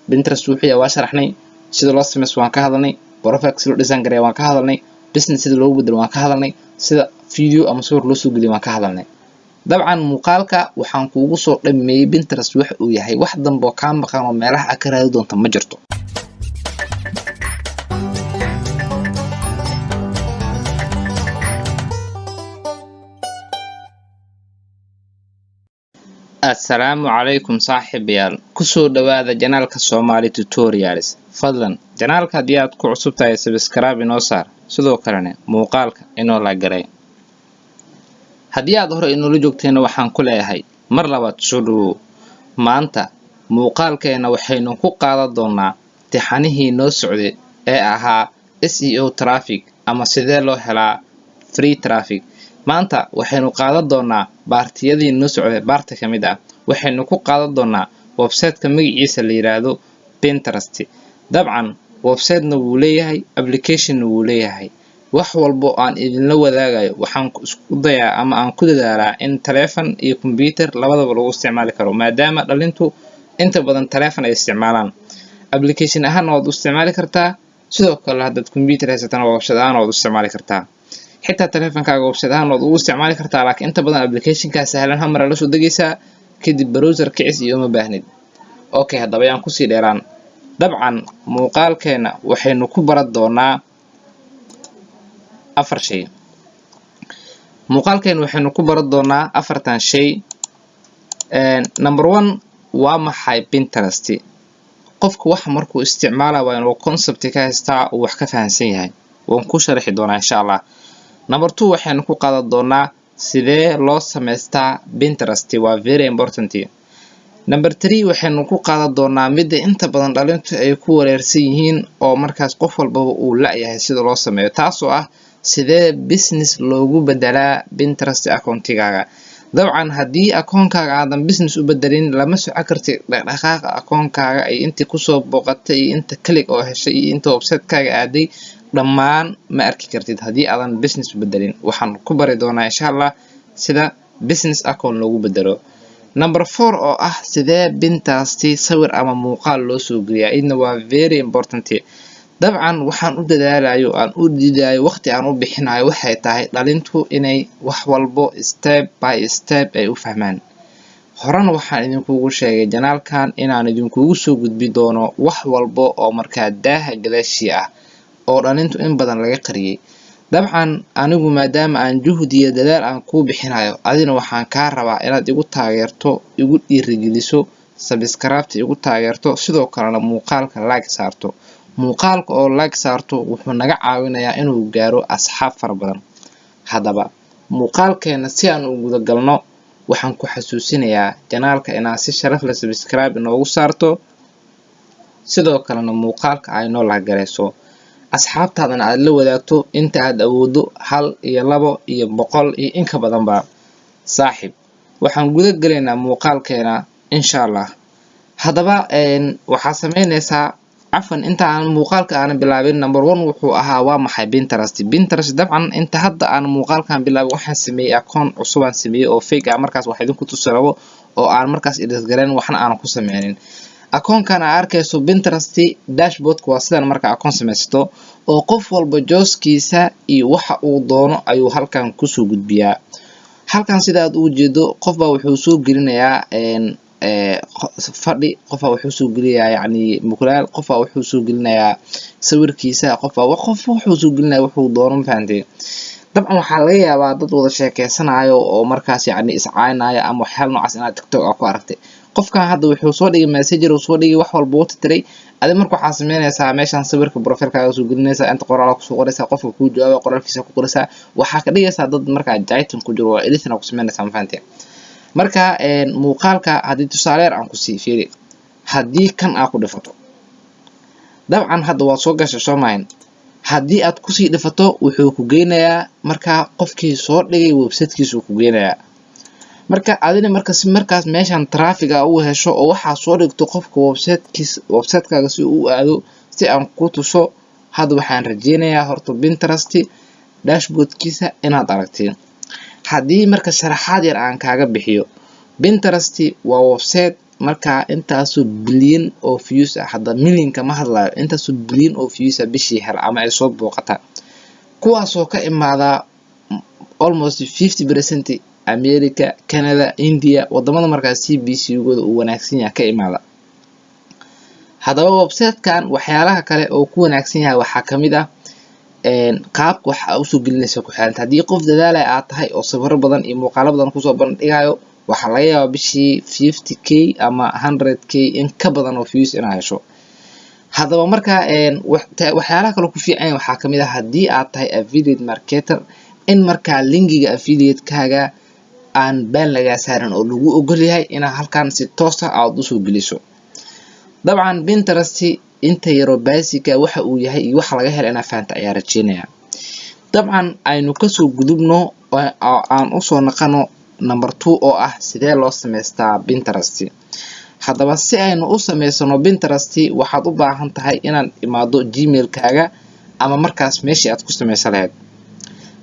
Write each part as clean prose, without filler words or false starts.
Pinterest wuxuu yahay waa sharaxnay, sida loo sameysto waan ka hadalnay, profile sida loo design gareeyo waan ka hadalnay, business sida loogu bedelo waan ka hadalnay, sida video ama sawir loo soo geliyo waan ka hadalnay. Dabcan muuqaalka waxaan kuugu soo dhameeyey Pinterest wax uu yahay. Wax dambe oo kaa maqan oo meelaha aad ka raadi doonta ma jirto. Assalaamu calaykum saaxiibayaal, kusoo dhawaada channelka Somali Tutorials. Fadlan channelka haddii aad ku cusub tahay, subscribe inoo saar, sidoo kalena muuqaalka inoo la garay. Haddii aad hore inoola joogtayna, waxaan ku leeyahay mar labaad soo dhawow. Maanta muuqaalkeena waxaynu ku qaadan doonaa tixanihii noo socday ee ahaa SEO traffic ama sidee loo helaa free traffic. Maanta waxaynu qaadan doonaa partiyadii noo socday part ka mid ah. Waxaynu ku qaadan doonaa websiteka magaciisa la yiraahdo Pinterest. Dabcan websitena wuu leeyahay, applicationna wuu leeyahay. Wax walbo aan idinla wadaagayo waxaan isku dayaa ama aan ku dadaalaa in taleefan iyo computer labadaba lagu isticmaali karo, maadaama dhalintu inta badan taleefan ay isticmaalaan. Application ahaanna waad u isticmaali kartaa, sidoo kale haddaad computer haysatana website ahaan waad u isticmaali kartaa, xitaa taleefankaaga website ahaan waad ugu isticmaali kartaa. Laakiin inta badan applicationkaa sahlan, hal mar aa la soo degaysaa, kadib browser kicis iyo uma baahnid. Okay, haddaba yaan kusii dheeraan. Dabcan muuqaalkeena waxaynu ku baran doonaa afar shay. Muuqaalkeena waxaynu ku baran doonaa afartan shay. Number one, waa maxay Pinterest? Qofka wax markuu isticmaala waa inuu concept ka haystaa, uu wax ka fahansan yahay. Waan ku sharxi doonaa insha Allah. Number two, waxaynu ku qaadan doonaa sidee loo samaystaa Pinterest, waa very important. Number three, waxaynu ku qaadan doonaa midda inta badan dhalintu ay ku wareersan yihiin oo markaas qof walbaba uu la-yahay sida loo sameeyo, taasoo ah sidee business loogu bedelaa Pinterest accountigaaga. Dabcan haddii akoonkaaga aadan business u bedelin, lama soco kartid dhaqdhaqaaqa akoonkaaga iyo intii kusoo booqatay iyo inta click oo heshay iyo inta websitekaaga aaday, dhammaan ma arki kartid haddii aadan business u bedelin. Waxaan ku bari doonaa insha Allah sida business account loogu bedelo. Number four oo ah sidee Pinterest sawir ama muuqaal loo soo geliyaa, idna waa very important. Dabcan waxaan u dadaalayo, aan u diidayo, waqti aan u bixinayo waxay tahay dhalintu inay wax walbo step by step ay u fahmaan. Horena waxaan idinkugu sheegay channelkan inaan idinkugu soo gudbi doono wax walbo oo markaa daaha gadaashii ah oo dhalintu in badan laga qariyay. Dabcan anigu maadaama aan juhdi iyo dadaal aan kuu bixinayo, adina waxaan kaa rabaa inaad igu taageerto, igu dhiirigeliso, subscribeta igu taageerto, sidoo kalena muuqaalka like saarto. Muuqaalka oo like saarto wuxuu naga caawinayaa inuu gaaro asxaab fara badan. Haddaba muuqaalkeena si aan u guda galno, waxaan ku xasuusinayaa channelka inaad si sharaf leh subscribe inoogu saarto, sidoo kalena muuqaalka ay noo like gareyso, asxaabtaadana aad la wadaagto inta aad awooddo, hal iyo labo iyo 100 iyo in ka badanba. Saaxiib, waxaan guda gelaynaa muuqaalkeena insha Allah. Haddaba waxaa sameynaysaa, cafan, inta aan muuqaalka aanan bilaabin, number one wuxuu ahaa waa maxay Pinterest? Pinterest, dabcan inta hadda aan muuqaalkan bilaabin, waxaan sameeyey akoon cusub aan sameeyey oo fake ah, markaas wax idinku tusi rabo oo aan markaas edit gareyn, waxna aanan ku sameynin. Akoonkan aa arkayso, Pinterest dashboardka waa sidan. Marka akoon samaysato oo qof walba jooskiisa iyo waxa uu doono ayuu halkan kusoo gudbiyaa. Halkan sida aad ugu jeedo, qofbaa wuxuu soo gelinayaa fadhi, qofbaa wuxuu soo gelinayaa yacni mukulaal, qofbaa wuxuu soo gelinayaa sawirkiisa, qofbaa qof wuxuu soo gelinaya wuxuu doono. Ma fahantay? Dabcan waxaa laga yaabaa dad wada sheekeysanayo oo markaas yacni iscaynaya ama waxyaala noocaas inaad TikTok aa ku aragtay. Qofkan hadda wuxuu soo dhigay messenger uu soo dhigay, wax walba wuu tirtiray. Adi marka waxaa sameynaysaa, meeshan sawirka profilekaaga soo gelinaysaa, inta qoraal kusoo qoraysaa, qofka kuu jawaaba qoraalkiisa ku qoraysaa, waxaa ka dhigaysaa dad markaa chatting ku jiro, waa editing aa ku sameynaysaa. Ma fahantay? Marka muuqaalka haddii tusaale yar aan ku sii fiiri, haddii kan aa ku dhifato, dabcan hadda waad soo gashay, soo mahayn? Haddii aad kusii dhifato, wuxuu ku geynayaa markaa qofkii soo dhigay websitekiisuu ku geynayaa. Marka adina marka si markaas meeshan traffic a u hesho oo waxaa soo dhigto qofka websitekiis, websitekaaga si uu u aado, si aan ku tuso. Hadda waxaan rajeynayaa horta Pinterest dashboardkiisa inaad aragtiin. Haddii marka sharaxaad yar aan kaaga bixiyo, Pinterest waa website. Markaa intaasoo bilyan oo views ah, hadda millionka ma hadlayo, intaasoo bilyan oo views ah bishii hela ama ay soo booqata, kuwaasoo ka imaada almost 50% America, Canada, India, wadamada markaas CPC-gooda uu wanaagsan yahay ka imaada. Haddaba website-kan waxyaalaha kale oo ku wanaagsan yahay waxaa kamid ah qaabka wax aa usoo gelinaysa ku xiranta. Haddii qof dadaalaya aad tahay oo sawiro badan iyo muuqaalo badan kusoo bandhigayo, waxaa laga yaabaa bishii 50K ama 100K in ka badan oo views inaad hesho. Haddaba marka waxyaalaha kale ku fiican yahay waxaa kamid ah, haddii aad tahay affiliate marketer, in markaa linkiga affiliate-kaaga aan ban lagaa saarin oo lagu ogol yahay inaad halkan si toos ah aad usoo geliso. Dabcan Pinterest inta yaroo basic ah waxa uu yahay iyo waxa laga helo inaad fahanta ayaa rajeynaya. Dabcan aynu kasoo gudubno oo aan usoo naqano number two oo ah sidee loo samaystaa Pinterest. Haddaba si aynu u samaysano Pinterest, waxaad u baahan tahay inaad imaado Gmailkaaga ama markaas meeshii aad ku samaysan lahayd.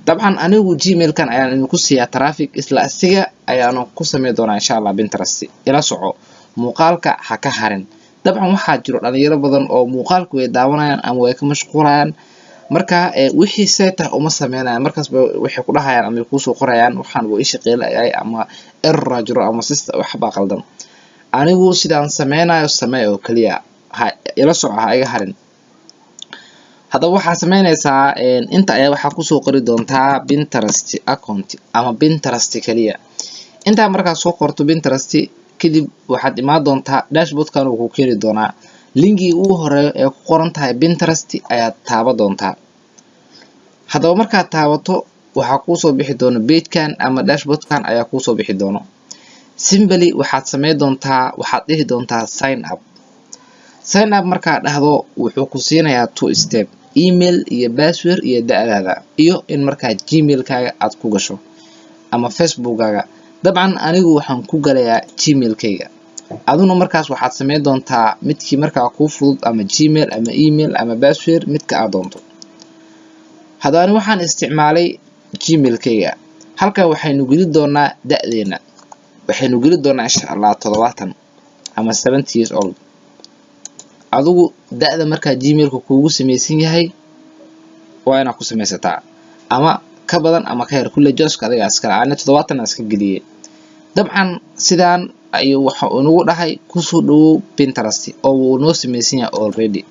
Dabcan anigu Gmailkan ayaan idinku siiyaa traffic, isla asiga ayaanu ku sameyn doonaa insha Allah Pinterest. Ila soco muuqaalka, ha ka harin. Dabcan waxaa jiro dhalinyaro badan oo muuqaalku way daawanayaan ama way ka mashquulayaan, marka wixii see tahay uma sameynayaan. Markaas ba waxay ku dhahayaan ama ay kuusoo qorayaan, waxaan waa ii shaqeynayay ama error jiro ama system waxbaa qaldan. Anigu sidaan sameynayo samee oo kaliya, ha ila soco, ha iga harin. Haddaba waxaa sameynaysaa, inta ayaa waxaa kusoo qori doontaa Pinterest account ama Pinterest kaliya. Intaa markaad soo qorto Pinterest kadib, waxaad imaan doontaa dashboardkan uu ku keeni doonaa. Linkiga ugu horeeyo ee ku qoran tahay Pinterest ayaad taaban doontaa. Haddaba markaad taabato, waxaa kuusoo bixi doona pagekan ama dashboardkan ayaa kuusoo bixi doono. Simply waxaad sameyn doontaa, waxaad dhihi doontaa sign up. Sign up markaad dhahdo, wuxuu ku siinayaa two step: email iyo password iyo da'daada iyo in markaa Gmailkaaga aad ku gasho ama Facebookkaaga. Dabcan anigu waxaan ku galayaa Gmailkayga, aduna markaas waxaad sameyn doontaa midkii markaa kuu fudud, ama Gmail ama email ama password, midka aad doonto. Haddaba ani waxaan isticmaalay Gmailkayga. Halkan waxaynu geli doonaa da'deena, waxaynu geli doonaa insha Allah 70 ama 70 years old. Adigu da'da markaa Gmailka kuugu samaysan yahay waa inaad ku samaysataa, ama ka badan ama ka yar, kulle jooska adiga iskale. Ani 70 aan iska geliyey. Dabcan sidaan ayuu waxa uu nagu dhahay kusoo dhawow Pinterest oo wuu noo samaysan yahay already.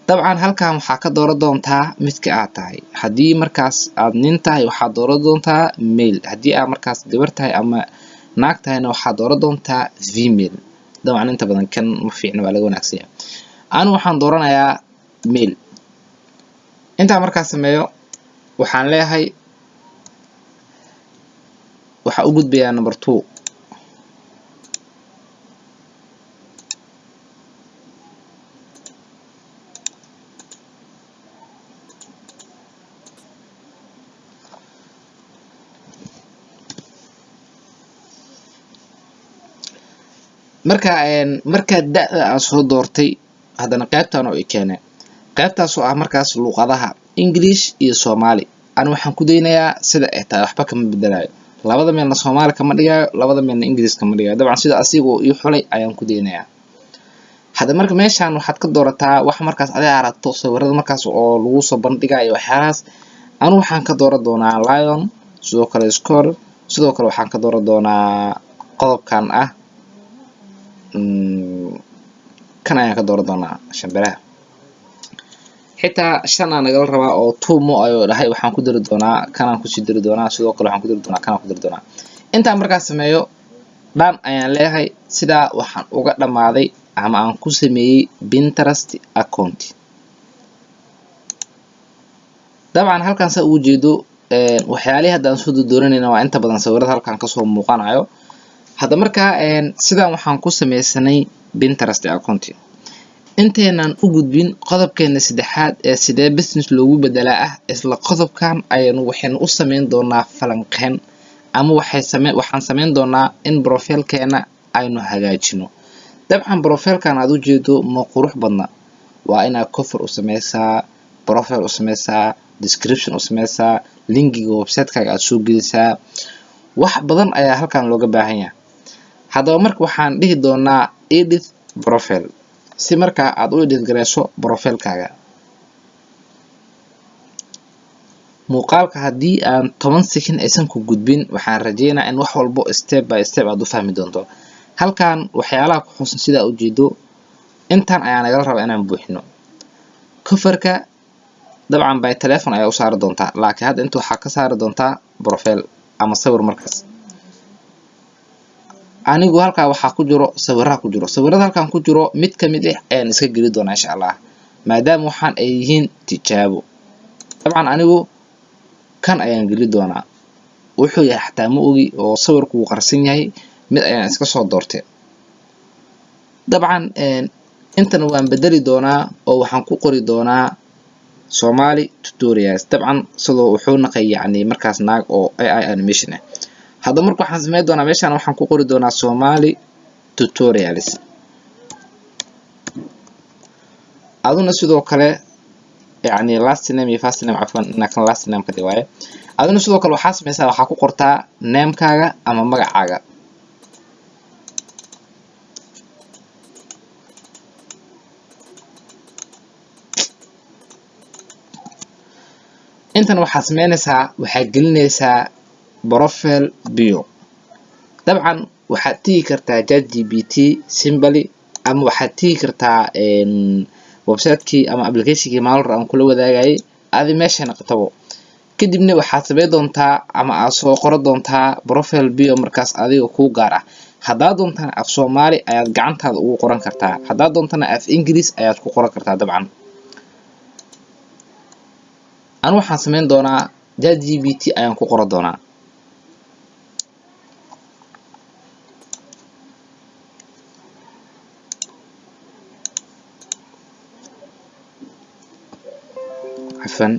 Dabcan halkan waxaa ka dooran doontaa midka aad tahay. Haddii markaas aad nin tahay, waxaad dooran doontaa male. Haddii aad markaas gabar tahay ama naag tahayna, waxaad dooran doontaa female. Dabcan inta badan kan ma fiicna, waa laga wanaagsan yahay. Anu waxaan dooranayaa male. Intaa markaas sameeyo, waxaan leeyahay waxaa u gudbayaa number two. Marka markaa da'da aad soo doortay, haddana qaybtan oo i keenay, qaybtaas oo ah markaas luuqadaha English iyo Soomaali. Ani waxaan ku daynayaa sida ay tahay, waxba kama bedelayo. Labada meelna Soomaali kama dhigayo, labada meelna English kama dhigayo. Dabcan sida asiga oo ii xulay ayaan ku daynayaa. Hadda marka meeshan waxaad ka doorataa wax markaas adiga aragto, sawirada markaas oo lagu soo bandhigayo waxyaalahaas. Anu waxaan ka dooran doonaa lion, sidoo kale score, sidoo kale waxaan ka dooran doonaa qodobkan ah, kan ayaan ka dooran doonaa, shimbiraha. Xitaa shan aa nagala rabaa oo two mo ayuu dhahay. Waxaan ku dari doonaa kanaan, kusii dari doonaa, sidoo kale waxaan ku dari doonaa kanaan ku dari doonaa. Intaan markaas sameeyo, dhan ayaan leeyahay. Sidaa waxaan uga dhammaaday ama aan ku sameeyey Pinterest account. Dabcan halkan saa ugu jeedo, waxyaalihii hadda aan soo dooranayna waa inta badan sawirada halkan kasoo muuqanayo. Hadda markaa sidaan waxaan ku sameysanay Pinterest account. Intaynan u gudbin qodobkeena saddexaad ee sidee business loogu bedelaa ah, isla qodobkan ayaynu waxaynu u sameyn doonaa falanqeyn ama waxaan sameyn doonaa in profile-keena aynu hagaajino. Dabcan profile-kan aad ujeedo ma qurux badna. Waa inaad cover u sameysaa, profile u sameysaa, description u sameysaa, linkiga website-kaaga aad soo gelisaa. Wax badan ayaa halkan looga baahan yahay. Haddaba marka waxaan dhihi doonaa edit profile, si markaa aad u edit gareyso profilekaaga. Muuqaalka haddii aan 10 second aysan ku gudbin, waxaan rajeynaa in wax walbo step by step aad u fahmi doonto. Halkan waxyaalaha ku xusan sidaa ujeedo, intan ayaa nagala rabaa inaan buuxino. Coverka dabcan by telephone ayaa u saari doontaa, laakiin hadda inta waxaa ka saari doontaa profile ama sawir. Markaas anigu halkaa waxaa ku jiro sawiraha ku jiro, sawirada halkan ku jiro mid kamid ah ayaan iska geli doonaa, insha Allah, maadaama waxaan ay yihiin tijaabo. Dabcan anigu kan ayaan geli doonaa. Wuxuu yahay xataa ma ogi oo sawirku wuu qarsan yahay, mid ayaan iska soo doortay. Dabcan intan waan bedeli doonaa oo waxaan ku qori doonaa Somali Tutorials. Dabcan sidoo wuxuu naqay, yacni markaas naag oo AI animation ah. Hadda marka waxaan sameyn doonaa, meeshaan waxaan ku qori doonaa Somali Tutorials. Aduna sidoo kale, yacni last name iyo first name, cafwan, inaa kan last name ka dhig waaye. Aduna sidoo kale waxaa sameysaa, waxaa ku qortaa namekaaga ama magacaaga. Intan waxaad sameynaysaa, waxaad gelinaysaa profile bio. Dabcan waxaad tigi kartaa ChatGPT simply, ama waxaad tigi kartaa website-kii ama application-kii maalin hore aan kula wadaagayay adi meesha naqatabo. Kadibna waxaad sameyn doontaa ama aad soo qoran doontaa profile bio markaas adiga kuu gaar ah. Haddaad doontana af Soomaali ayaad gacantaada ugu qoran kartaa, haddaad doontana af English ayaad ku qoran kartaa. Dabcan anu waxaan sameyn doonaa ChatGPT ayaan ku qoran doonaa. Cafan,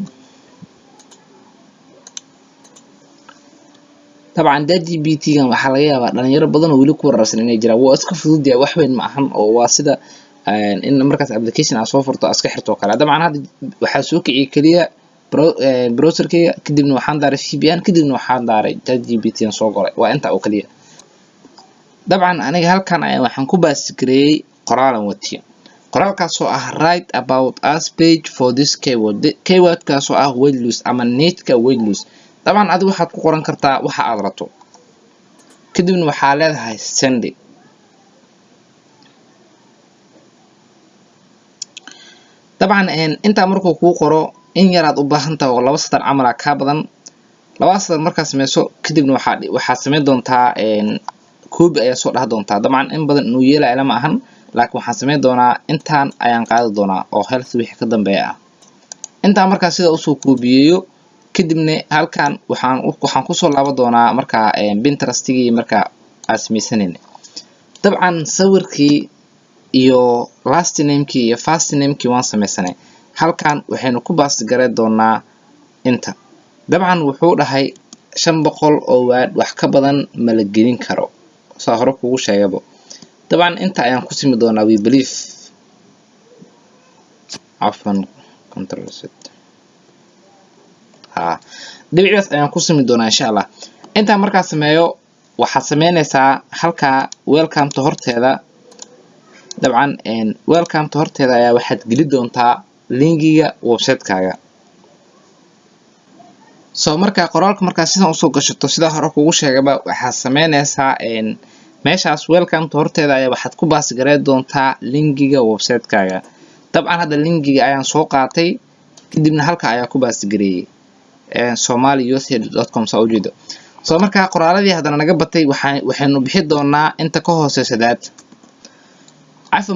dabcan ChatGPT-gan waxaa laga yaabaa dhalinyaro badan oo weli ku wararsan inay jiraan. Waa iska fudud yahay, wax weyn ma ahan, oo waa sida in markaas application aad soo furto aad iska xirto oo kale. Dabcan hadda waxaa soo kiciyay keliya browserkayga, kadibna waxaan daaray VPN, kadibna waxaan daaray ChatGPT aan soo golay. Waa intaa oo keliya. Dabcan aniga halkan ayaa waxaan ku paste gareeyay qoraalan watiyo, qoraalkaasoo ah "Write about us page for this keyword", keywordkaasoo ah weight loss ama nicheka weight loss. Dabcan adiga waxaad ku qoran kartaa waxa aad rabto, kadibna waxaa leedahay send. Dabcan intaa markuu kuu qoro, in yaraad u baahan tahay oo laba sadar camal ah kaa badan. Laba sadar markaad sameyso, kadibna waxaad sameyn doontaa copy ayaa soo dhaha doontaa. Dabcan in badan inuu yeelaya lama ahan, laakiin waxaan sameyn doonaa intaan ayaan qaadi doonaa oo health wixii ka dambeeya ah. Intaan markaa sida usoo koobiyeeyo, kadibna halkan waxaan kusoo laaban doonaa markaa Pinterestigii markaa aad sameysanayna. Dabcan sawirkii iyo last namekii iyo first namekii waan sameysanay. Halkan waxaynu ku paste gareyn doonaa inta. Dabcan wuxuu dhahay 500 oo word wax ka badan ma la gelin karo, saa hore kugu sheegabo. Dabcan inta ayaan ku simi doonaa, we believe, cafwan, Control Z, ha, dhibicdaas ayaan ku simi doonaa, insha Allah. Intaan markaa sameeyo, waxaad sameynaysaa halkaa welcome to horteeda. Dabcan welcome to horteeda ayaa waxaad geli doontaa linkiga website-kaaga. So marka qoraalka markaa sidan usoo gashato, sidaa hore kugu sheegaba, waxaad sameynaysaa meeshaas welcome to horteeda ayaa waxaad ku paste gareyn doontaa linkiga website-kaaga. Dabcan hadda linkiga ayaan soo qaatay, kadibna halka ayaa ku paste gareeyay, somali.com, saa ujeedo. So markaa qoraaladii haddana naga batay, waxaynu bixi doonaa inta ka hooseysa daad cafa.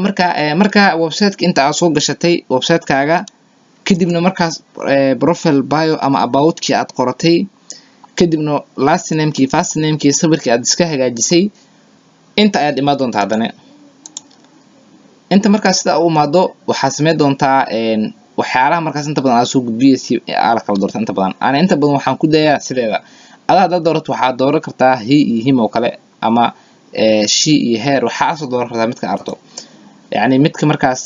Marka websiteka inta aad soo gashatay website-kaaga, kadibna markaas profile bio ama aboutkii aad qoratay, kadibna last namekii, first namekii, sawirkii aad iska hagaajisay, inta ayaad imaan doontaa. Haddana inta markaas sidaa u imaado, waxaad sameyn doontaa waxyaalaha markaas inta badan aad soo gudbiyeysi aa la kala doorta. Inta badan ana inta badan waxaan ku dayaa sideeda. Adaa haddaad doorato, waxaad dooran kartaa he iyo him oo kale, ama she iyo her. Waxaa soo dooran kartaa midka arto, yacni midka markaas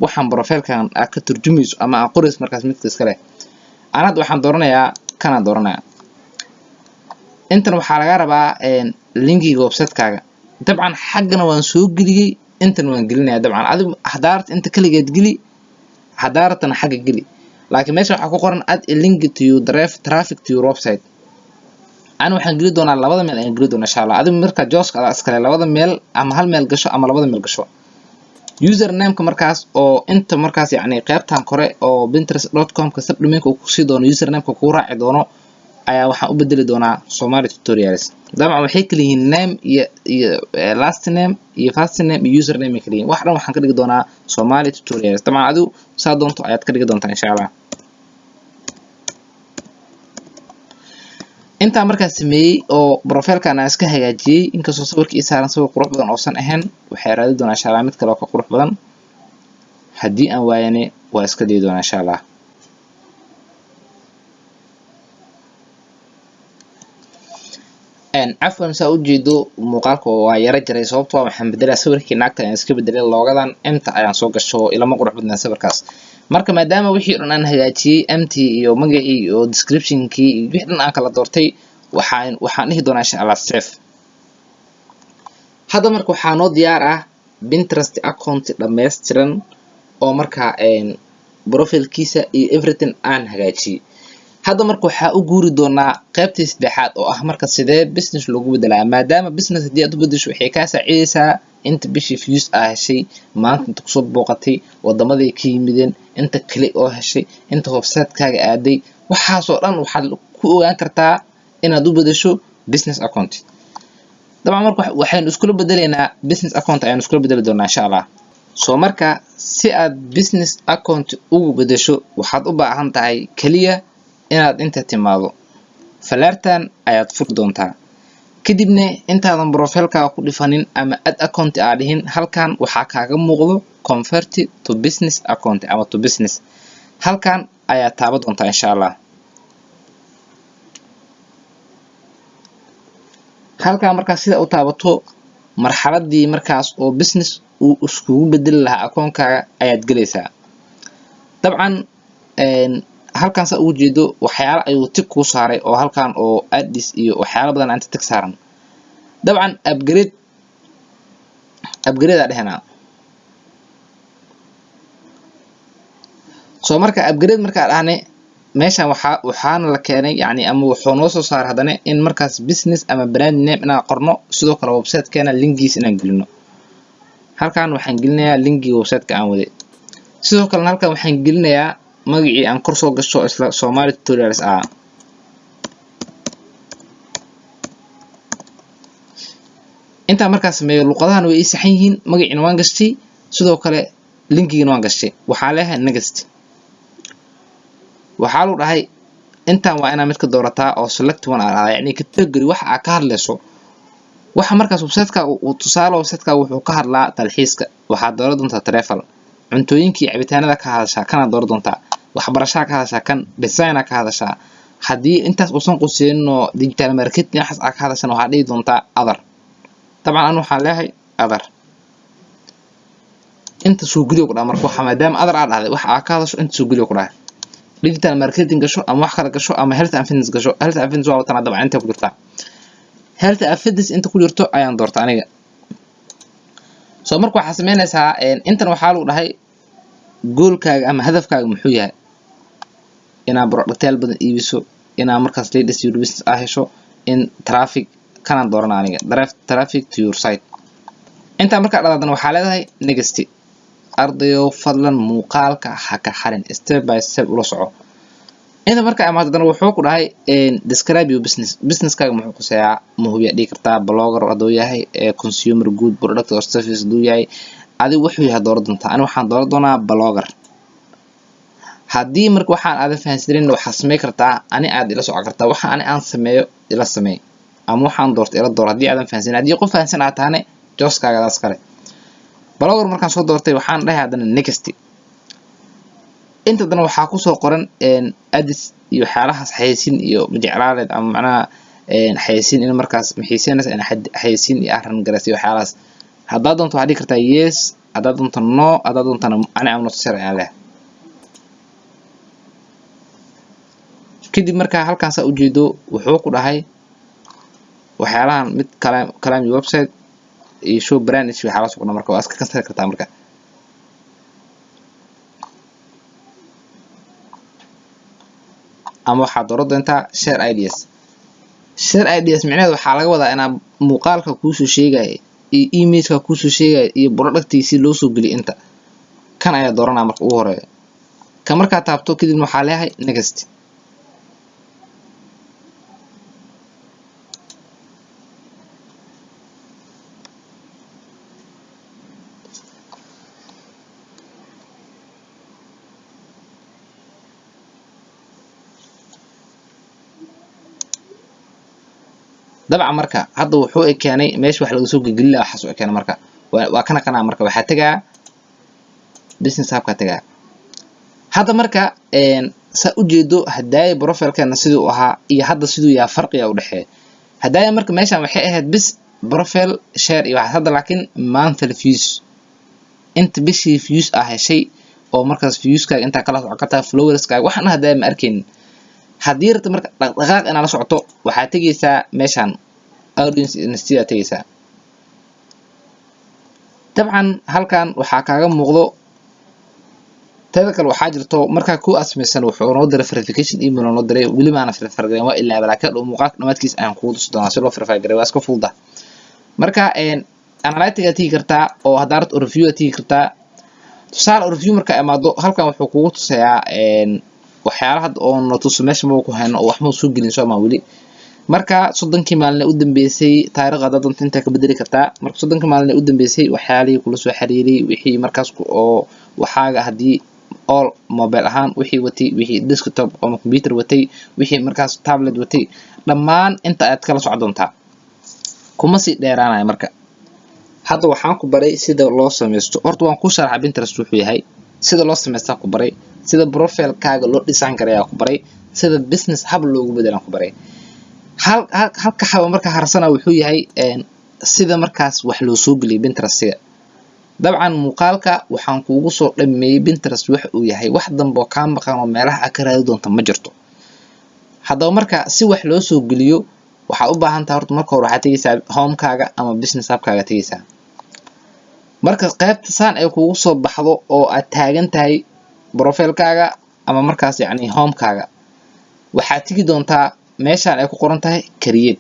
waxaan profilekan aad ka turjumayso ama aad qorayso markaas midka iska leh. Ana hadda waxaan dooranayaa kanaan dooranayaa. Intan waxaa laga rabaa linkiga website-kaaga. Dabcan xaggana waan soo geliyey, intan waan gelinaya. Dabcan adigu hadaarta inta kaligeed geli, hadaaratana xagga geli, laakiin meesha waxaa ku qoran "add a link to your drive traffic to your website". Ani waxaan geli doonaa labada meel ayaan geli doonaa, insha Allah. Adigu marka choice-ka adaa iskale, labada meel ama hal meel gasho ama labada meel gasho. Usernameka markaas oo inta markaas, yacni qaybtan kore oo pinterest.com ka subdomainka uu kusii doono, usernameka kuu raaci doono ayaa waxaan u bedeli doonaa Somali Tutorials. Dabcan waxay kala yihiin name iyo last name iyo first name iyo username ay kala yihiin. Wax dhan waxaan ka dhigi doonaa Somali Tutorials. Dabcan adigu saa doonto ayaad ka dhigi doontaa, insha Allah. Intaa markaa sameeyey oo profile-kan aan iska hagaajiyey, inkastoo sawirka ii saaran sawir qurux badan oosan ahayn, waxay raadi doonaa, insha Allah, mid kale oo ka qurux badan. Haddii aan waayane, waa iska dayi doonaa, insha Allah. Cafwan, saa ujeedo muuqaalka waa yara jaray, sababtoo ah waxaan bedelaa sawirkii naagta ayaan iska bedelay. Loogadan emta ayaan soo gasho, ilama qurux badnaa sawirkaas. Marka maadaama wixii dhan aan hagaajiyey, mt iyo magacii iyo descriptionkii iyo wixii dhan aan kala doortay, waxaan dhihi doonaa, insha Allah, save. Hadda marka waxaa noo diyaar ah Pinterest account dhammaystiran oo markaa profile-kiisa iyo everything aan hagaajiyey. Hadda marka waxaa u guuri doonaa qaybtii saddexaad oo ah marka sidee business loogu bedelaa, maadaama business haddii aad u bedesho waxay kaa saacidaysaa inta bishii views aa heshay, maanta inta kusoo booqatay, wadamaday ka yimideen, inta kale oo heshay, inta website-kaaga aaday. Waxaasoo dhan waxaad ku ogaan kartaa inaad u bedesho business account. Dabcan marka waxaynu iskula bedelaynaa business account ayaanu iskula bedeli doonaa, insha Allah. Soo marka si aad business account ugu bedesho, waxaad u baahan tahay keliya inaad inta timaado, falaartan ayaad furi doontaa. Kadibna intaadan profile-kaaga ku dhifanin ama add account aa dhihin, halkan waxaa kaaga muuqdo "convert to business account" ama "to business". Halkan ayaad taaban doontaa, insha Allah. Halkan markaas sida u taabato, marxaladii markaas oo business uu iskugu bedeli lahaa akoonkaaga ayaad gelaysaa. Dabcan halkan saa ugu jeedo waxyaala ayuu tick kuu saaray oo halkan oo ads iyo waxyaala badan inta tick saaran. Dabcan upgrade, upgrade aa dhehenaa. Soo marka upgrade markaa dhahne, meeshan waxaana la keenay, yani ama wuxuu noo soo saaray haddana in markaas business ama brand name inaan qorno, sidoo kale website-keena linkigiisa inaan gelino. Halkan waxaan gelinayaa linkigii website-ka aan waday. Sidoo kalena halkan waxaan gelinayaa magacii aan kor soo gasho, isla Somali Tutorials ah. Intaan markaa sameeyo, luqadahan way ii saxan yihiin, magaciina waan gashtay, sidoo kale linkigiina waan gashtay. Waxaa leeyahay next. Waxaa lagu dhahay intaan waa inaa mid ka doorataa oo select one aa dhahdaa, yacni category waxa aa ka hadlayso, waxa markaas website-ka uu. Tusaale, website-ka wuxuu ka hadlaa dalxiiska, waxaad dooran doontaa travel. Cuntooyinkii cabitaanada ka hadashaa, kana dooran doontaa. Waxbarashaa ka hadashaa, kan design ka hadashaa. Haddii intaas uusan quseynin oo digital marketing waxaas aa ka hadashan, waxaad dhihi doontaa other. Dabcan anu waxaan leeyahay other. Inta soo geliyo ku dhaha. Marka waxa maadaama other aa dhahday, waxa aa ka hadasho inta soo geliyo ku dhahay. Digital marketing gasho ama wax kale gasho ama health and fitness gasho. Health and fitness waa watanaa. Dabcan inta ku jirtaa health and fitness, inta ku jirto ayaan doorta aniga. Soo marka waxaa sameynaysaa, intan waxaa lagu dhahay goal-kaaga ama hadafkaaga muxuu yahay? Inaad productyaal badan iibiso, inaad markaas leads your business aa hesho, in traffic. Kanaan doorana aniga, drive traffic to your site. Intaa markaa dhadaadana waxaa leedahay next. Ardayo, fadlan muuqaalka ha ka xarin, step by step ula soco. Inta markaa imaado haddana wuxuu ku dhahay "describe your business". Businesskaaga muxuu quseeyaa? Ma hubiyaa dhihi kartaa blogger hadduu yahay, consumer good product or service hadduu yahay, adigu wuxuu yahay dooran doontaa. Ani waxaan dooran doonaa blogger. Haddii marka waxaan aadan fahansanin, waxaad samey kartaa ani aad ila socon kartaa. Waxa ani aan sameeyo ila sameey ama waxaan doorto ila door haddii aadan fahansanin. Haddii qof fahansan aad tahane, choice-kaaga adaas kale. Blogger markaan soo doortay, waxaan dhahay haddana next. Inta dana waxaa kusoo qoran ads iyo waxyaalahaas, xayeysiin iyo majeclaaleed ama macnaha xayeysiin in markaas maxiiseynaysa in xayeysiin iyo arran garaysa iyo waxyaalahaas. Haddaad doonto waxaad dhihi kartaa yes, haddaad doonto no, haddaad doontana ani am not sure ayaan leeyahay. Kadib markaa halkaan saa ujeedo, wuxuu ku dhahay waxyaalahan mid claim your website Iyo show brand issue waxaa la socda. Marka waa iska cancel kartaa. Marka ama waxaad dooran doontaa share ideas. Share ideas micnaheedu waxaa laga wadaa inaa muuqaalka kuusoo sheegaya iyo imageka kuusoo sheegaya iyo productiisi loo soo geliyo. Inta kan ayaa dooranaa marka ugu horeeya. Ka markaa taabto kadibna waxaa leeyahay next. Dabcan marka hadda wuxuu i keenay meesha wax laga soo gelgelin lahaa. Waxaas u keenay marka waa ka naqanaa. Marka waxaa tegaa business hubkaa tegaa. Hadda marka saa ujeedo, hadaaya profilkeena siduu ahaa iyo hadda siduu yahay farqiga u dhexeeya. Hadaaya marka meeshan waxay ahayd bis profile, share iyo waxaas. Hadda laakiin monthly views, inta bishii views aa heshay oo markaas viewskaaga intaa kala socon kartaa, followerskaaga waxaan hadaaya ma arkaynin. Haddii rabto marka dhaqdhaqaaq inaad la socoto, waxaad tegeysaa meeshan audience institute aad tegeysaa. Dabcan halkan waxaa kaaga muuqdo. Teeda kale waxaa jirto, markaa ku asmaysan wuxuu noo diray verification email oo noo diray. Weli maana verify gareyn, waa ilaaba, laakiin hadhow muuqaalka dhamaadkiisa ayaan kugu tusi doonaa si loo verify gareeyo. Waa iska fududa. Marka analytic aad tegi kartaa oo haddaa rabto review aad tegi kartaa. Tusaale, review markaa imaado, halkan wuxuu kugu tusayaa waxyaala hadda oo na tuso. Meesha ma ku hayno oo waxma soo gelin soo maa weli. Marka 30-kii maalin u dambeysay, taariikhda haddaad doonto intaa ka bedeli kartaa. Marka 30-kii maalin u dambeysay waxyaalihii kula soo xiriiray, wixii markaas oo waxaaga haddii all mobile ahaan wixii watay, wixii desktop ama computer watay, wixii markaas tablet watay, dhammaan inta ayaad kala socon doontaa. Kuma sii dheeraanaya. Marka hadda waxaan ku baray sida loo sameysto. Horta waan ku sharaxa Pinterest wuxuu yahay, sida loo samaystaan ku baray, sida profilekaaga loo design karayaa ku baray, sida business hub loogu bedelaan ku baray. Hal halka xaba marka harsana wuxuu yahay sida markaas wax loo soo geliyay Pinterestiga. Dabcan muuqaalka waxaan kuugu soo dhameeyey Pinterest wax uu yahay. Wax dambe oo kaa maqan oo meelaha aad ka raadi doonta ma jirto. Haddaba marka si wax loo soo geliyo, waxaad u baahan tahay horta marka hore waxaad tegeysaa homekaaga ama business hubkaaga tegeysaa. Marka qaybta saan ay kugu soo baxdo oo aad taagan tahay profilekaaga ama markaas yacni homekaaga, waxaad tegi doontaa meeshaan ay ku qoran tahay create.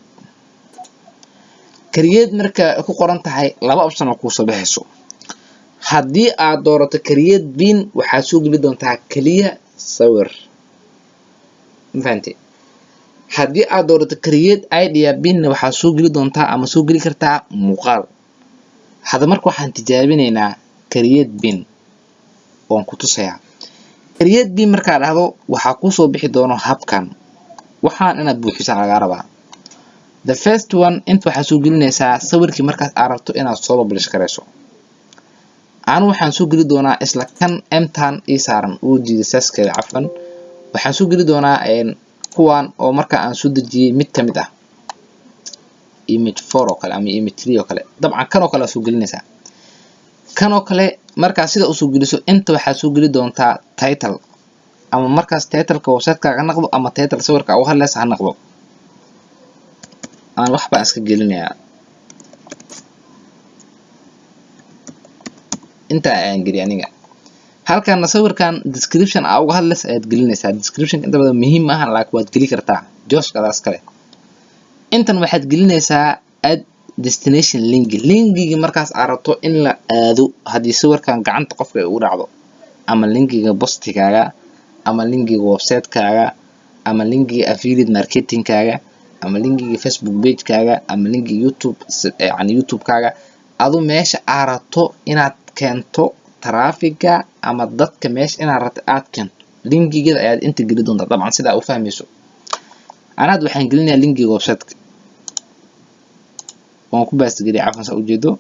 Create marka ay ku qoran tahay, laba option oo kuusoo baxayso. Haddii aad doorato create pin, waxaad soo geli doontaa keliya sawir, ma fahantay? Haddii aad doorato create idea pinna, waxaad soo geli doontaa ama soo geli kartaa muuqaal. Hadda marka waxaan tijaabinaynaa create pin oon ku tusayaa. Create pin markaa dhahdo, waxaa kuusoo bixi doono habkan. Waxaan inaad buuxisaa lagaa rabaa. The first one, inta waxaad soo gelinaysaa sawirkii markaas aad rabto inaad soo publish garayso. Anu waxaan soo geli doonaa isla kan mtan ii saaran uu diiday saaskeeda. Cafwan, waxaan soo geli doonaa kuwan oo marka aan soo dejiyey mid kamid ah, image 4 oo kale ama image 3 oo kale. Dabcan kan oo kale aad soo gelinaysaa, kan oo kale. Markaa sida usoo geliso, inta waxaad soo geli doontaa title, ama markaas titleka websiteka ha noqdo ama title sawirka uga hadlaysa ha noqdo. Aan wax baan iska gelinayaa, intaa ayaan geliya aniga. Halkana sawirkan description aa uga hadlaysa ayaad gelinaysaa. Description inta badan muhiim maaha, laakiin waad geli kartaa, jooskadaas kale. Intan waxaad gelinaysaa add destination link, linkigii markaas aad rabto in la aado haddii sawirkan gacanta qofka ay ugu dhacdo, ama linkiga postigaaga, ama linkiga website-kaaga, ama linkiga affiliate marketingkaaga, ama linkiga Facebook page-kaaga, ama linkiga YouTube, yani YouTube-kaaga. Adu meesha aad rabto inaad keento traffiga ama dadka meesha inaad rabto aad keento, linkigeeda ayaad inta geli doontaa. Dabcan sidaa u fahmayso, anaad waxaan gelinayaa linkiga website-ka. Waan ku paste geliyay, cafan. Saa ujeedo,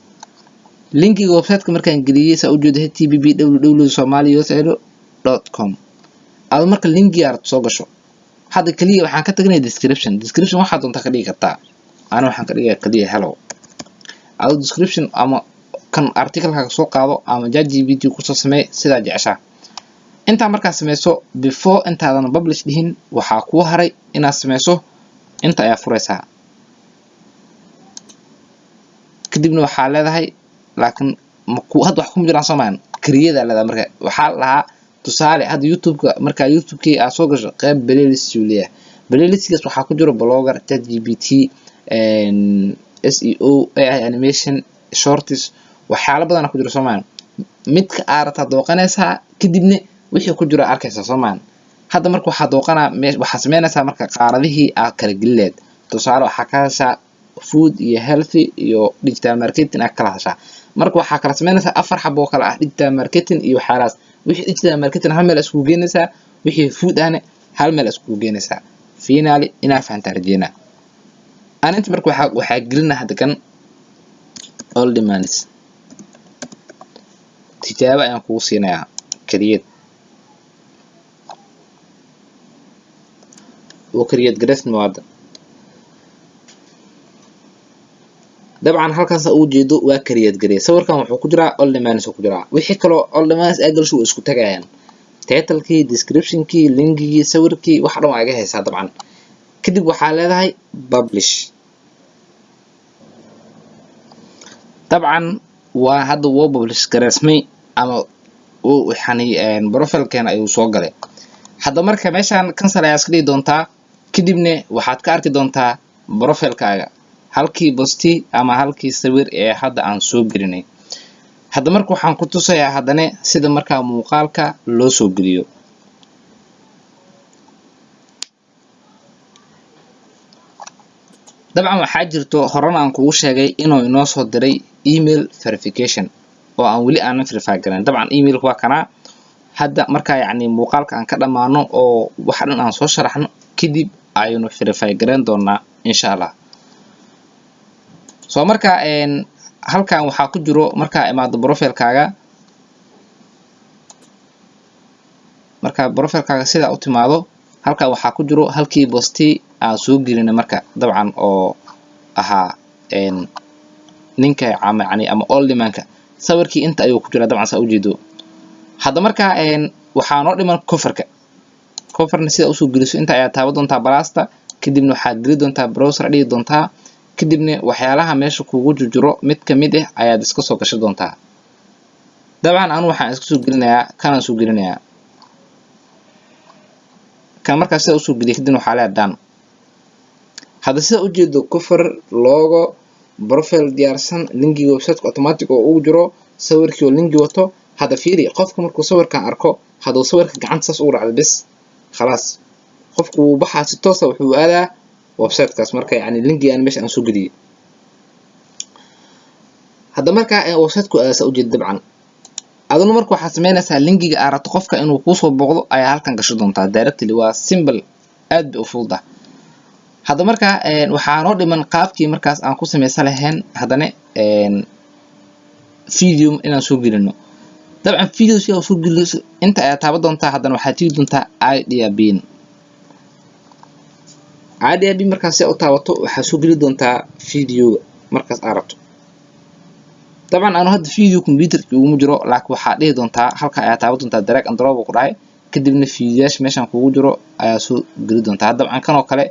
linkiga website-ka markaan geliyey, saa ujeedo, http://www.somaliaedo.com. Adu marka linkiga rabto soo gasho. Hadda keliya waxaan ka tagnay description. Description waxaad doontaa ka dhigi kartaa. Ana waxaan ka dhigayaa keliya hello. Adu description ama kan articlekaaga soo qaado ama ChatGPT kusoo samee sidaa jeceshaa. Intaa markaa sameyso, before intaadan publish dhihin, waxaa kuu haray inaad sameyso. Inta ayaa furaysaa. Kadibna waxaa leedahay, laakiin hadda wax kuma jiraan, soomaan? Create aa leedahay. Marka waxaa la dhahaa, tusaale, hadda YouTube-ka, markaa YouTube-kii aad soo gasho, qeyb playlist uu leeyahay. Playlistkaas waxaa ku jiro blogger, ChatGPT, SEO, AI animation, shorts, waxyaalo badan ku jiro, soomaan? Midka aad rabtaa dooqanaysaa, kadibna wixii ku jiro arkaysaa, soomaan? Hadda marka waxaa dooqanaa, waxaa sameynaysaa marka qaaradihii aad kala gelileed. Tusaale, waxaa ka hadashaa food iyo healthy iyo digital marketing aad kala hadashaa. Marka waxaa kala sameynaysaa afar xabo oo kale ah digital marketing iyo waxyaalahaas. Wixii digital marketing hal meel iskugu geenaysaa, wixii food ahna hal meel iskugu geenaysaa. Finally inaa fahantaa rajeynaa. Aninta marka waxaa gelina hadda kan all demands, tijaabo ayaan kugu siinayaa. Create oo create garesma hadda. Dabcan halkaas ugu jeedo waa create garey. Sawirkan wuxuu ku jiraa all demands ku jiraa. Wixii kaloo all demands aa galsho waa isku tagayaan: titlekii, descriptionkii, linkigii, sawirkii, wax dhan waa iga haysaa dabcan. Kadib waxaa leedahay publish. Dabcan waa hadda wuu publish gareysmay ama uu yani profilkeena ayuu soo galay. Hadda marka meeshaan cancel ayaa iska dhigi doontaa. Kadibna waxaad ka arki doontaa profilkaaga halkii posti ama halkii sawir ee hadda aan soo gelinay. Hadda marka waxaan ku tusayaa haddana sida markaa muuqaalka loo soo geliyo. Dabcan waxaa jirto horena aan kugu sheegay inuu inoo soo diray email verification oo aan weli aanan verify garan. Dabcan emailka waa kanaa. Hadda markaa yacni muuqaalka aan ka dhammaano oo waxa dhan aan soo sharaxno kadib, aynu verify garan doonaa, insha Allah. Soo marka halkan waxaa ku jiro, markaa imaado profilkaaga, markaa profilkaaga sidaa u timaado, halkan waxaa ku jiro halkii posti aan soo gelinay. Marka dabcan oo ahaa ninka ama yani ama oldimanka, sawirkii inta ayuu ku jiraa, dabcan saa ujeedo. Hadda marka waxaa noo dhiman coverka. Coverna sida usoo geliso, inta ayaa taaban doontaa plusta, kadibna waxaad geli doontaa browser, dhigi doontaa, kadibna waxyaalaha meesha kugu jujuro mid kamid ah ayaad iska soo gashan doontaa. Dabcan anu waxaan iska soo gelinayaa kanaan soo gelinayaa kan. Markaa sida usoo geliya, kadibna waxaa leeyahay done. Hadda sida ujeedo, cover, logo, profile diyaarsan, linkiga websiteka automatic oo ugu jiro, sawirkii oo linki wato. Hadda fiiri, qofka markuu sawirkan arko, hadduu sawirka gacanta saas ugu dhacdo, bes, khalaas, qofku wuu baxaa, si toosa wuxuu aadaa websitekaas. Marka yani linkigan meesha aan soo geliyey, hadda markaa websiteku aadaasa ujeeda. Dabcan aduna marka waxaad sameynaysaa linkiga aad rabto qofka inuu kuusoo booqdo ayaa halkan gasho doontaa directly. Waa simple, aad bay u fududah. Hadda marka waxaa noo dhiman qaabkii markaas aan ku sameysan lahayn haddana video inaan soo gelino. Dabcan video si aad soo geliso, inta ayaa taaban doontaa. Haddana waxaad tigi doontaa idea bin. Idea bin markaas si aad u taabato, waxaad soo geli doontaa videoga markaas aad rabto. Dabcan anu hadda video computerki uguma jiro, laakiin waxaad dhihi doontaa halka ayaa taaban doontaa, drag and drop ku dhahay, kadibna videoyaasha meeshan kugu jiro ayaa soo geli doontaa. Dabcan kan oo kale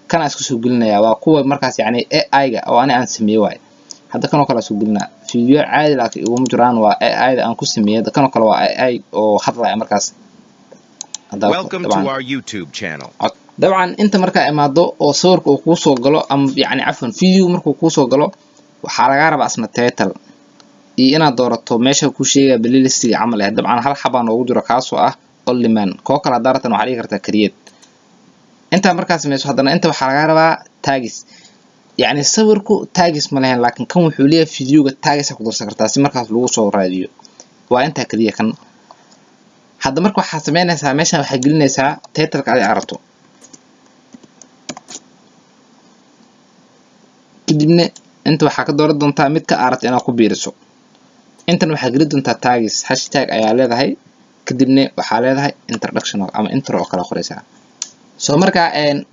kanaa iska soo gelinaya, waa kuwa markaas yacni AI-ga oo ani aan sameeyey waaye. Hadda kan oo kale soo gelinaa, video caadi laakiin iguma jiraan, waa AI-da aan ku sameeyey. Hadda kan oo kale waa AI oo hadlaya markaas. Welcome to our YouTube channel. Dabcan inta markaa imaado oo sawirka uu kuu soo galo, ama yacni cafwan, video markuu kuu soo galo, waxaa lagaa rabaa asna title iyo inaad doorato meesha kuu sheegaya playlistiga camal ah. Dabcan hal xabaa noogu jiro, kaasoo ah onlyman. Koo kale haddaa rabtan, waxaa dhigi kartaa create. Intaa markaa sameyso, haddana inta waxaa lagaa rabaa tags. Yacni sawirku tags ma lahayn, laakiin kan wuxuu leeyahay videoga tags ku darsan kartaa si markaas lagu soo raadiyo. Waa intaa keliya kan. Hadda marka waxaad sameynaysaa, meeshan waxaad gelinaysaa titleka adi aad rabto, kadibna inta waxaa ka dooran doontaa midka aad rabto inaad ku biiriso. Intan waxaad geli doontaa tags, hashtag ayaa leedahay, kadibna waxaa leedahay introduction ama intro oo kale qoraysaa. Soo marka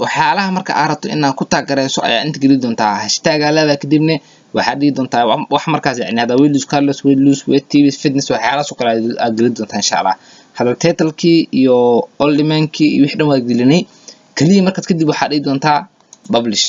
waxyaalaha marka aad rabto inaad ku tag gareyso ayaa inta geli doontaa, hashtag aa leedahay, kadibna waxaad dhigi doontaa wax markaas yani hadda weight loss, carlos weight loss, weight tips, fitness, waxyaalahaas oo kale aad geli doontaa, insha Allah. Hadda titlekii iyo oldimankii iyo wixii dhan waa gelinay kaliya. Markaas kadib waxaad dhigi doontaa publish.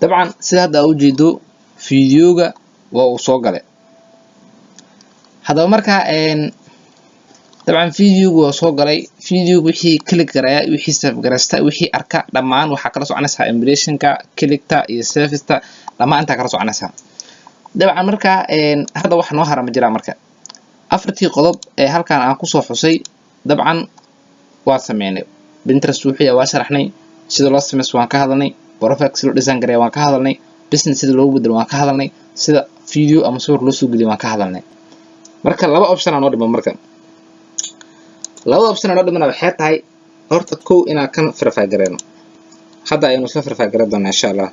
Dabcan sida hadda aa ujeedo, videoga waa uu soo galay. Haddaba marka dabcan videogu waa soo galay. Videogu wixii click garaya, wixii save garaysta, wixii arka, dhammaan waxaa kala soconaysaa impressionka, clickta iyo savesta, dhammaan intaa kala soconaysaa. Dabcan marka hadda wax noo hara ma jiraan. Marka afartii qodob ee halkan aan kusoo xusay dabcan waa sameynay. Pinterest wuxuu yahay waa sharaxnay, sida loo sameysto waan ka hadalnay, profile sida loo design gareeya waan ka hadalnay, business sida loogu bedelo waan ka hadalnay, sida video ama sawir loo soo geliyo waan ka hadalnay. Marka laba option aa noo dhiman. Marka labada option aa noo dhimana waxay tahay, horta kow, inaan kan verify gareyno. Hadda ayaynu isla verify gareyn doonaa, insha Allah.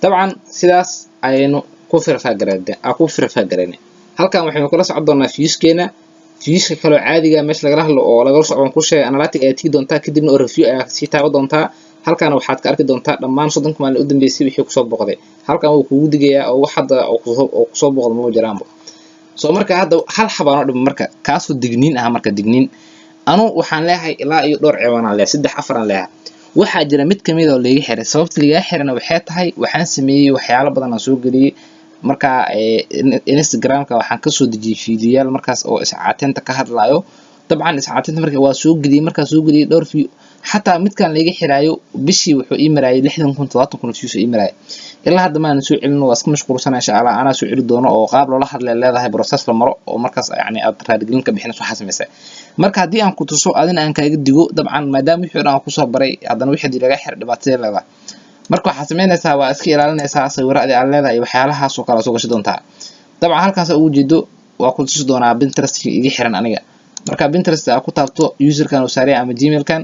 Dabcan sidaas ayaynu ku verify gareyn ku verify gareynay. Halkan waxaynu kula socon doonaa viewskeena. Viewska kaloo caadiga meesha lagala hadlo oo lagala socon ku sheegay, analytic ayaa tigi doontaa, kadibna oo review ayaa sii taaban doontaa. Halkan waxaad ka arki doontaa dhammaan 30-ka maalin u dambeysay wixii kusoo booqday. Halkan wuu kugu digayaa oo wax hadda oo kusoo booqda maba jiraanba. So marka hadda hal xabaa noo dhiman, marka kaasoo digniin ah. Marka digniin anu waxaan leeyahay ilaa iyo dhowr ciwaan aan leeyahay, saddex, afar aan leeyahay. Waxaa jira mid kamid oo liiga xiray. Sababta liiga xirana waxay tahay, waxaan sameeyey waxyaalo badan aan soo geliyey. Marka Instagramka waxaan kasoo dejiyey fiidiyoyaal markaas oo iscaateynta ka hadlayo. Dabcan iscaateynta marka waa soo geliyey. Markaa soo geliyey dhowr view, xataa midkan liiga xiraayo bishii wuxuu ii maraayay 60,000, 70,000 views ii maraayay. Ilaa hadda maanan soo celin, waa iska mashquulsana. Insha Allah anaa soo celi doono, oo qaab loola hadlay leedahay, process la maro oo markaas yani aad raaligelin ka bixinayso waxaa samaysay. Marka haddii aan ku tuso, adina aan kaaga digo, dabcan maadaama wixii dhan aan kusoo baray, haddana wixii laga xiray dhibaatadee leedahay. Marka waxaad samaynaysaa, waa iska ilaalinaysaa sawiro adi aad leedahay iyo waxyaalahaas oo kale soo gashi doontaa. Dabcan halkaas ugu jeedo waa ku tusi doonaa Pinterest iga xiran aniga. Marka Pinterest aad ku taabto userkan uu saaraya ama Gmailkan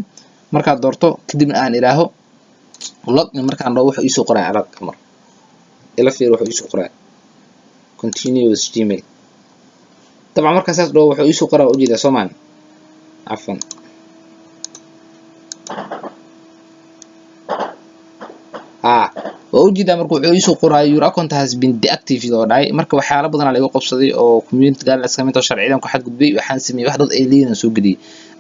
markaad doorto, kadibna aan idhaaho login, markaan dhaho wuxuu iisoo qoraya arag mar ila fiir, wuxuu iisoo qoraya "Continue with Gmail". Dabcan markaa saas dhaho wuxuu iisoo qoraa, waa ujeedaa soomaan? Cafwan, haa, waa ujeedaa. Marka wuxuu iisoo qoraayo "Your account has been deactivated" oo dhahay. Marka waxyaalo badanaa laga qabsaday oo community guidelines kamid oo sharciyadan ku xadgudbay. Waxaan sameeyey wax dad ay leeyihiin aan soo geliyey.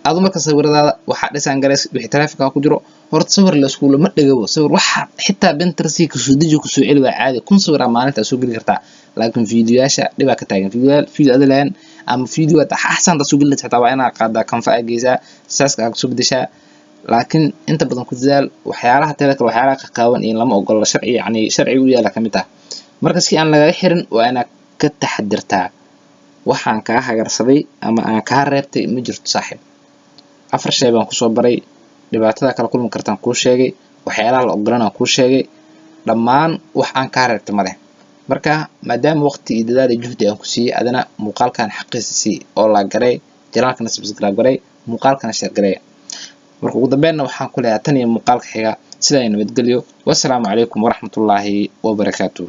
Adu marka sawiradaada waxaa dhisaan garays wixii traffic ku jiro. Horta sawir la iskuula ma dhagabo sawir, waxa xitaa Pinterest kasoo deji, kusoo celi, waa caadi. 1000 sawir aa maalinta soo geli kartaa, laakiin fiidiyoyaasha dhibaa ka taagan. Video video ada lahayn ama video axsan soo geli xitaa waa inaa qaadaa Canva, aa geysaa, saaska aa kusoo bedeshaa. Laakiin inta badan ku dadaal waxyaalaha teeda kale, waxyaalaha qaqaawan iyo lama ogola, sharci yani sharciga u yaala kamid ah. Marka si aan lagaga xirin waa inaad ka taxadirtaa. Waxaan kaa hagarsaday ama aan kaa reebtay ma jirto, saaxiib. Afar shay baan kusoo baray, dhibaatada kala kulmi kartaan kuu sheegay, waxyaalaha la ogolan aan kuu sheegay, dhammaan wax aan kaa reebtay ma leh. Marka maadaama waqti iyo dadaal iyo juhdi aan ku siiyey, adina muuqaalkan xaqiisa sii oo la garay, channelkana subscribe garay, muuqaalkana share garay. Marka ugu dambeynna waxaan ku leeyahay, tan iyo muuqaalka xiga, sidaa nabadgelyo. Wassalaamu calaykum waraxmatullaahi wabarakaatu.